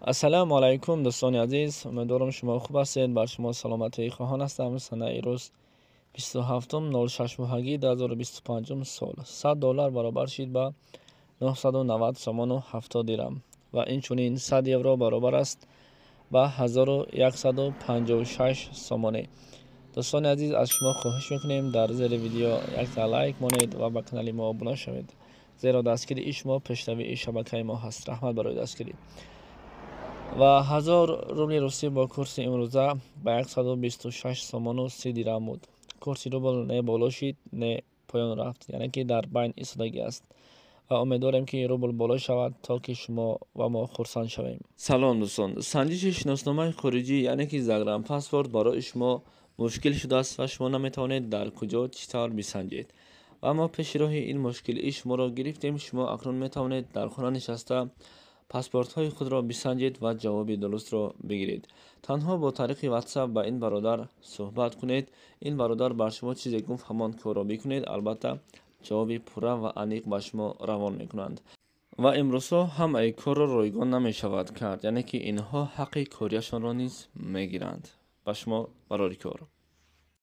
Ассалому алайкум, дӯстони азиз, умедворам, шумо хуб ҳастед. Бар шумо саломатии хоҳон ҳастам. Санаи рӯз 27-06 моҳаги 2025 сол. 100 доллар баробар шид ба 990 сомону 70 дирам ва инчунин 100 евро баробар аст ба 1156 сомонӣ. Дӯстони азиз, аз шумо хоҳиш мекунем, дар зери видео якта лайк монед ва ба канали мо обуна шавед, зеро дастгирии шумо пешравии шабакаи мо ҳаст. Раҳмат барои дастгирӣ. Ва 1000 рубли русӣ бо курси имрӯза ба 126 сомону 30 дирам буд. Курси рубл не боло шид, не поён рафт, яъне ки дар байн истодагӣ аст ва умедворем, ки рубл боло шавад, то ки шумо ва мо хурсанд шавем. Салом, дӯстон! Санҷиши шиносномаи хориҷӣ, яъне ки загранпаспорт, барои шумо мушкил шудааст ва шумо наметавонед дар куҷо, чӣ тавр бисанҷед. Ва мо пеши роҳи ин мушкилии шуморо гирифтем. Шумо акнун метавонед дар хона нишаста паспортҳои худро бисанҷед ва ҷавоби дурустро бигиред. Танҳо бо тариқи WhatsApp ба ин бародар суҳбат кунед. Ин бародар бар шумо чизе гуфт, ҳамон корро бикунед. Албатта, ҷавоби пурра ва аниқ ба шумо равон мекунанд. Ва имрӯзҳо ҳамаи корро ройгон намешавад кард, яъне ки инҳо ҳаққи корияшонро низ мегиранд. Ба шумо барори кор.